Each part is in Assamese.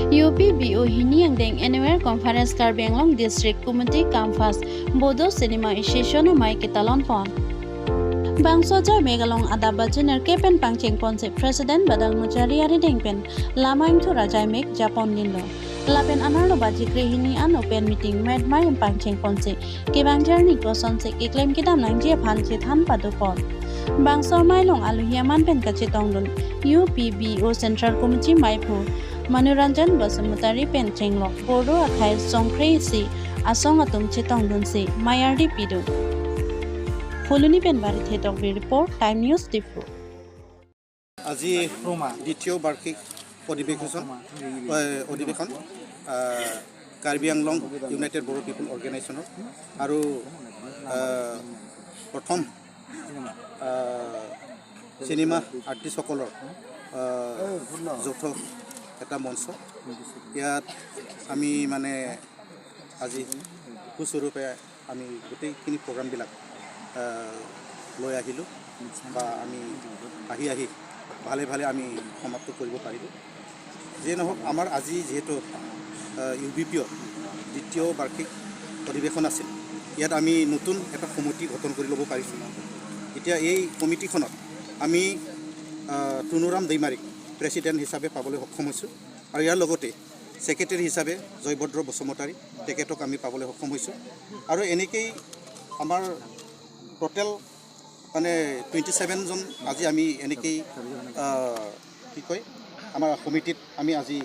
UPBO hini ang deng annual conference Karbi Anglong District Committee Campus Bodo Cinema Association mai kitalon pon. Bangso jai Megalong ada bajener kepen pangcheng ponse President Badal Mujari ari dengpen lama imthu rajai mek Japon linlo. Lapen anarlo baji krihini an open meeting med mai pangcheng ponse kebangjar ni koson se kiklem kidam nang je phan che than padu pon. Bangso mailong aluhia man pen kache tonglun UPBO Central Committee maipu Manuranjan Basumatari pen chenglo Bodo akhai songkre si asong atum che tonglun si mayardi pidu. Fuluni pen bari thetok report Time News Diphu. আজি দ্বিতীয় বাৰ্ষিক অধিৱেশন কাৰ্বি আংলং ইউনাইটেড বড়ো পিপুল অৰ্গেনাইজেশ্যনৰ আৰু প্ৰথম চিনেমা আৰ্টিষ্টসকলৰ যৌথ এটা মঞ্চ। ইয়াত আমি মানে আজি সুস্বৰূপে আমি গোটেইখিনি প্ৰগ্ৰামবিলাক লৈ আহিলোঁ বা আমি আহি আহি ভালে ভালে আমি সমাপ্ত কৰিব পাৰিলোঁ। যিয়ে নহওক, আমাৰ আজি যিহেতু ইউ বি পিৰ দ্বিতীয় বাৰ্ষিক অধিৱেশন আছিল, ইয়াত আমি নতুন এটা সমিতি গঠন কৰি ল'ব পাৰিছোঁ। এতিয়া এই কমিটিখনত আমি টুনুৰাম দৈমাৰীক প্ৰেচিডেণ্ট হিচাপে পাবলৈ সক্ষম হৈছোঁ আৰু ইয়াৰ লগতে ছেক্ৰেটেৰী হিচাপে জয়ভদ্ৰ বসুমতাৰী তেখেতক আমি পাবলৈ সক্ষম হৈছোঁ। আৰু এনেকেই আমাৰ টোটেল মানে 27জন আজি আমি এনেকেই কি কয় আমাৰ সমিতিত আমি আজি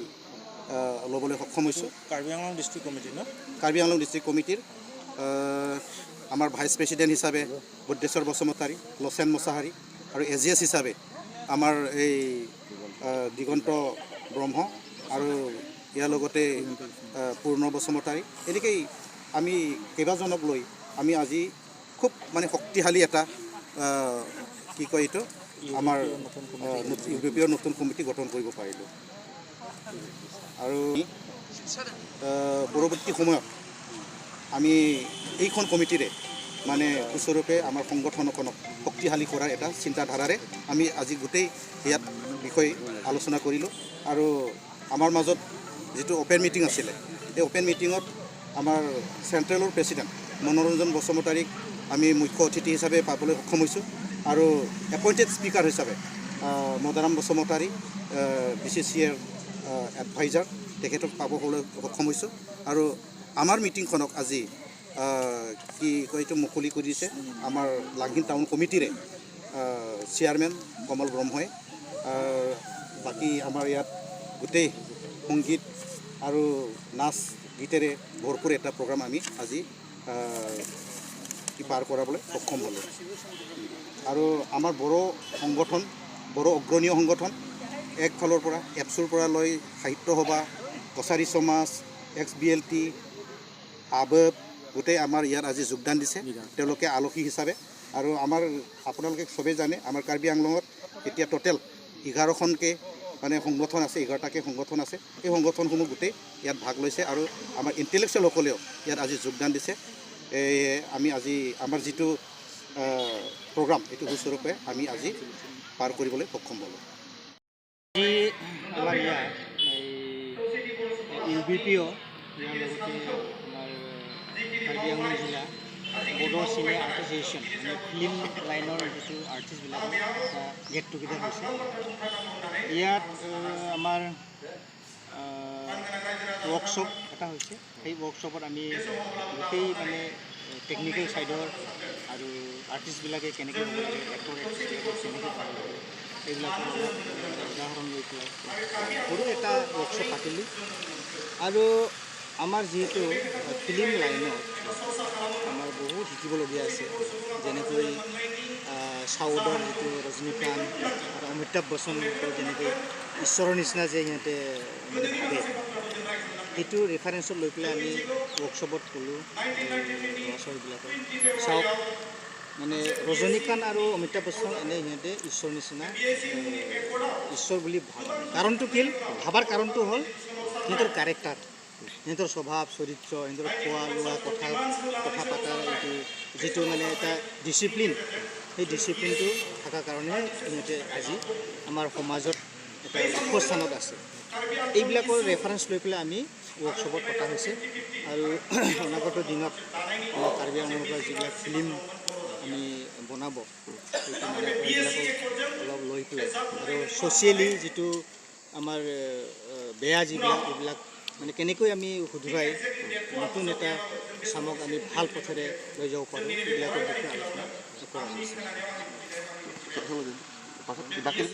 ল'বলৈ সক্ষম হৈছোঁ। কাৰ্বি আংলং ডিষ্ট্ৰিক্ট কমিটি ন? কাৰ্বি আংলং ডিষ্ট্ৰিক্ট কমিটিৰ আমাৰ ভাইচ প্ৰেচিডেণ্ট হিচাপে বুদ্ধেশ্বৰ বসুমতাৰী, লচেন মোছাহাৰী আৰু এ জি এছ হিচাপে আমাৰ এই দিগন্ত ব্ৰহ্ম আৰু ইয়াৰ লগতে পূৰ্ণ বসুমতাৰী, এনেকেই আমি কেইবাজনক লৈ আমি আজি খুব মানে শক্তিশালী এটা কি কয় এইটো আমাৰ ইউ পি পিৰ নতুন কমিটি গঠন কৰিব পাৰিলোঁ। আৰু পৰৱৰ্তী সময়ত আমি এইখন কমিটিৰে মানে সুস্বৰূপে আমাৰ সংগঠনখনক শক্তিশালী কৰাৰ এটা চিন্তাধাৰাৰে আমি আজি গোটেই ইয়াত বিষয় আলোচনা কৰিলোঁ। আৰু আমাৰ মাজত যিটো অ'পেন মিটিং আছিলে, এই অ'পেন মিটিঙত আমাৰ চেণ্ট্ৰেলৰ প্ৰেচিডেণ্ট মনোৰঞ্জন বসুমতাৰীক আমি মুখ্য অতিথি হিচাপে পাবলৈ সক্ষম হৈছোঁ আৰু এপইণ্টেড স্পীকাৰ হিচাপে Madaram Basumatary, B C C এৰ এডভাইজাৰ, তেখেতক পাবলৈ সক্ষম হৈছোঁ। আৰু আমাৰ মিটিংখনক আজি কি কয় এইটো মুকলি কৰি দিছে আমাৰ লাংহিন টাউন কমিটিৰে চেয়াৰমেন কমল ব্ৰহ্মই। বাকী আমাৰ ইয়াত গোটেই সংগীত আৰু নাচ গীতেৰে ভৰপূৰ এটা প্ৰগ্ৰাম আমি আজি কি পাৰ কৰাবলৈ সক্ষম হ'লোঁ। আৰু আমাৰ বড়ো সংগঠন, বড়ো অগ্ৰণীয় সংগঠন একফালৰ পৰা এপছুৰ পৰা লৈ সাহিত্য সভা, কছাৰী সমাজ, এক্স বি এল টি, আবব গোটেই আমাৰ ইয়াত আজি যোগদান দিছে তেওঁলোকে আলহী হিচাপে। আৰু আমাৰ আপোনালোকে চবেই জানে, আমাৰ কাৰ্বি আংলঙত এতিয়া টোটেল 11খনকৈ মানে সংগঠন আছে, 11টাকৈ সংগঠন আছে। এই সংগঠনসমূহ গোটেই ইয়াত ভাগ লৈছে আৰু আমাৰ ইণ্টেলেকচুৱেলসকলেও ইয়াত আজি যোগদান দিছে। এই আমি আজি আমাৰ যিটো প্ৰগ্ৰাম, এইটো সুস্বৰূপে আমি আজি পাৰ কৰিবলৈ সক্ষম হ'লোঁ। আজি আমাৰ ইয়াত এই ইউ বি পি অ' ইয়াৰ লগতে আমাৰ কাৰ্বি আংলং জিলা বড়ো চিনে আৰ্টিষ্ট এছ'চিয়েশ্যন, মানে ফিল্ম লাইনৰ যিটো আৰ্টিষ্টবিলাকৰ এটা গেট টুগেডাৰ হৈছে। ইয়াত আমাৰ ৱৰ্কশ্বপ এটা হৈছে। সেই ৱৰ্কশ্বপত আমি গোটেই মানে টেকনিকেল ছাইডৰ আৰু আৰ্টিষ্টবিলাকে কেনেকৈ হ'ব লাগে, এক্টৰ এক্ট্ৰেছবিলাকে কেনেকৈ হ'ব লাগে, সেইবিলাকৰ অলপ উদাহৰণ লৈ পেলাই সৰু এটা ৱৰ্কশ্বপ পাতিলোঁ। আৰু আমাৰ যিহেতু ফিল্ম লাইনত আমাৰ বহুত শিকিবলগীয়া আছে, যেনেকৈ চাউথৰ যিটো ৰজনীকান্ত আৰু অমিতাভ বচ্চন যেনেকৈ ঈশ্বৰৰ নিচিনা যে সিহঁতে মানে ভাবে, সেইটো ৰেফাৰেঞ্চত লৈ পেলাই আমি ৱৰ্কশ্বপত ক'লোঁ ল'ৰা ছোৱালীবিলাকক, চাওক মানে ৰজনীকান্ত আৰু অমিতাভ বচ্চন এনেই সিহঁতে ঈশ্বৰ নিচিনা, ঈশ্বৰ বুলি ভাবে। কাৰণটো কি? ভাবাৰ কাৰণটো হ'ল সিহঁতৰ কেৰেক্টাৰ, সিহঁতৰ স্বভাৱ চৰিত্ৰ, সিহঁতৰ খোৱা লোৱা, কথা কথা পতাৰ এইটো যিটো মানে এটা ডিচিপ্লিন, সেই ডিচিপ্লিনটো থকাৰ কাৰণেহে সিহঁতে আজি আমাৰ সমাজত এটা ওখ স্থানত আছে। এইবিলাকৰ ৰেফাৰেঞ্চ লৈ পেলাই আমি ৱৰ্কশ্বপত পতা হৈছে। আৰু অনাগত দিনত আমাৰ কাৰ্বি আংলঙৰ পৰা যিবিলাক ফিল্ম আমি বনাব, সেইটো মানে এইবিলাকক অলপ লৈ পেলাই আৰু ছ'চিয়েলি যিটো আমাৰ বেয়া যিবিলাক, এইবিলাক মানে কেনেকৈ আমি শুধৰাই নতুন এটা চামক আমি ভাল পথেৰে লৈ যাব পাৰোঁ, এইবিলাকৰ বিষয়ে আলোচনা কৰা হৈছে। বাকী।